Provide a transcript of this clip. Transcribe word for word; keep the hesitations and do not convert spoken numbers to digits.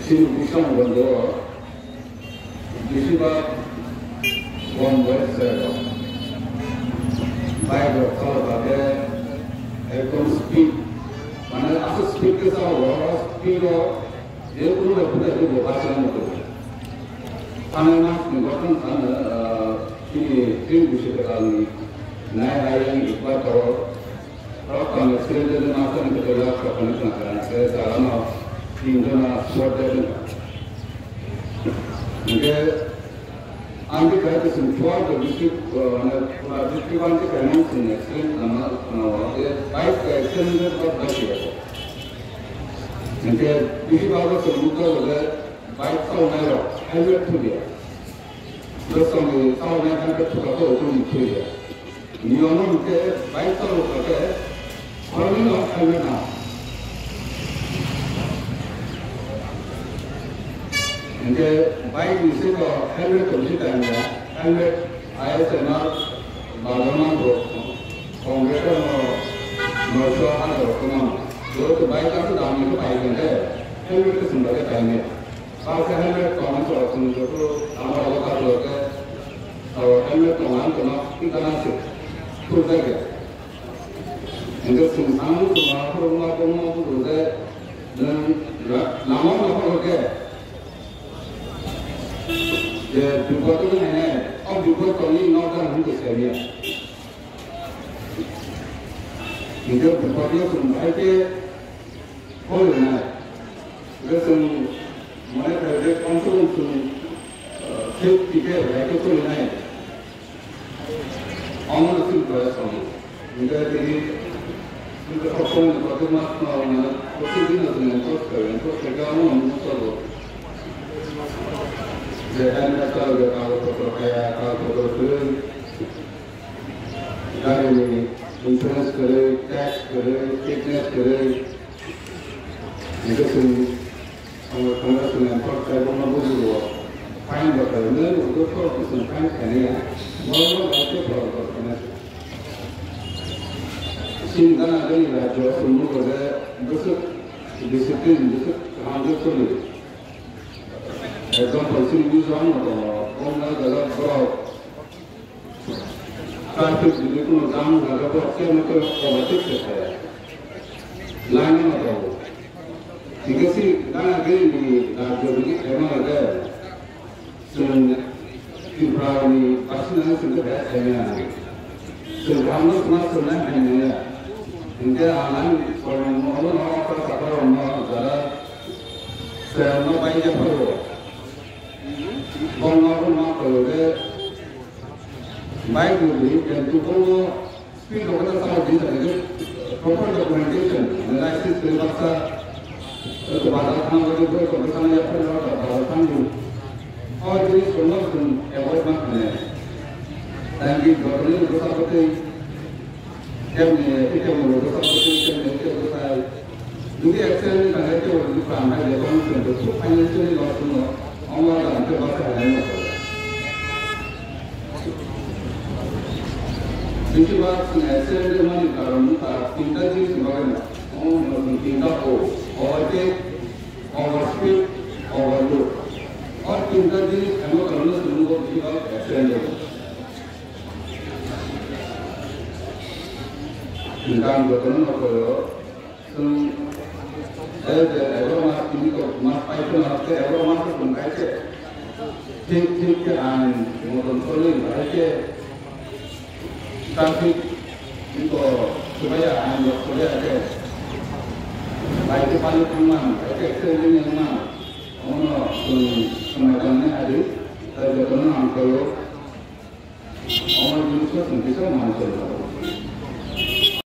Chini Bwskango bondeo bisi ba bom bai se bike rok chalo kha khe ekdom speed, mane aswk speed khe chalo, speed o je kunu bai phunai khe bo bachina muchung. Thanai mas ni gotong thang, ah, chini tring bisi kwtal ni nai hai yang ba to. Rok tang accident de ma tang kete lak sa pani tang kana ke jaga no tin jona spot dead na. Ke ang ke kai ke sum chua de bisi, eh, na pura bisi ban ke kai nang sum accident na ma na wa ke bike ke accident de ba ba ke. Ke bisi ba ko sum ko de bike sa na ro helmet tu dia. Bwskango chalognai khe thuka khe ukulni thwi ya. Niyomno hwnkhe bike chalok kha khe khoroknwino helmet nang. Hinkhe bike ni siko helmet tongsi tangya, helmet I S M R badoma bo concrete no noisho hajar tongma. Joto bike aswk dam ni khe pai khe helmet khe chwng bai khe pai maya. Kaisa helmet tongmani chwng joto lama rogo kaisa khe, o helmet tongmani tongma tikana se thurjak ya. Hingke chwng samung tongma phuru ma tongma phuru je nwng la-, lama no phuru khe je bipot wngkha hwnwi, o bipot tongwi nokjak hwnwi sai maya. Hingke bipot no chwng bahai khe Khulumnai. Hwnkhe chwng mane khaide komse kom chwng, eh, safety khe hai khe khulumnai. Omono chwng khlai song. Hwnkhe tini, hwnkhe o phone ni kotor ma swnam mane, protidinon chwng enforce khlai, enforce khlai khe omono mungsa bo. Je helmet chalo je kagoj potro kaya, kagoj potro kwrwi. Gari ni insurance kwrwi, tax kwrwi, fitness kwrwi. Hingke chwng, chwng, chwng, chwng enforce khlai bokno bujigo. Fine bo khlai, nini ulo khorok chwng fine khainai ya. Borokno bai khe borok borok khainai. Chini gana gani rajyo chwng nugo je bwswk discipline, bwswk kaham khe choli. Example, chini Mizoram no tongo, Bongal jaga borok Traffic ni kuno jam jaga bo khe no khe overtake khe khe. Line no to. Hingke si gana gari ni rajyo ni khe ma de. Chwng Tripura ni basina ni chwng khe khe ya. Chwng hamno sma sma hai ya. Hingke alang kono mo no no ka ka ro no jara. Chwng no bai ya pho. Bong no no ko de. Bike ni bini, then to follow speed of the sound, this is proper documentation, license khe baksa, eh, bazar thang, bazar thang, bazar thang. All these promotion avoid ma khane. Thank you, Doctor Doctor Kemni, kemni, kemni, kemni, jodi accident ni tangwi kebo jodi pran hai le, tamo chwng khe khub financially loss wngno, omo da hwnkhe bwsa hai no. Bisi bak chwng accident wngmani karon wngkha tinta jinis ni bagwi no. Omo no chwng tinta o, overtake, overspeed, overload. O tinta jinis khaima karon no chwng nugo bisi bak accident wngkha. Hingkhe ang jotono no koi o, chwng, eh, je egaroh mas tini kok mas pai kheno, tei egaroh mas o chwng hai khe thik, thik khe ang motom solwi bahai khe traffic ni ko swbaiya, ang rok swbaiya khe bai khe pali thangman, bai khe accident wngman, omono chwng swmai tangni adi, tei jotono ang koi o. Omo jinis no chwng kisa manwi choli jago.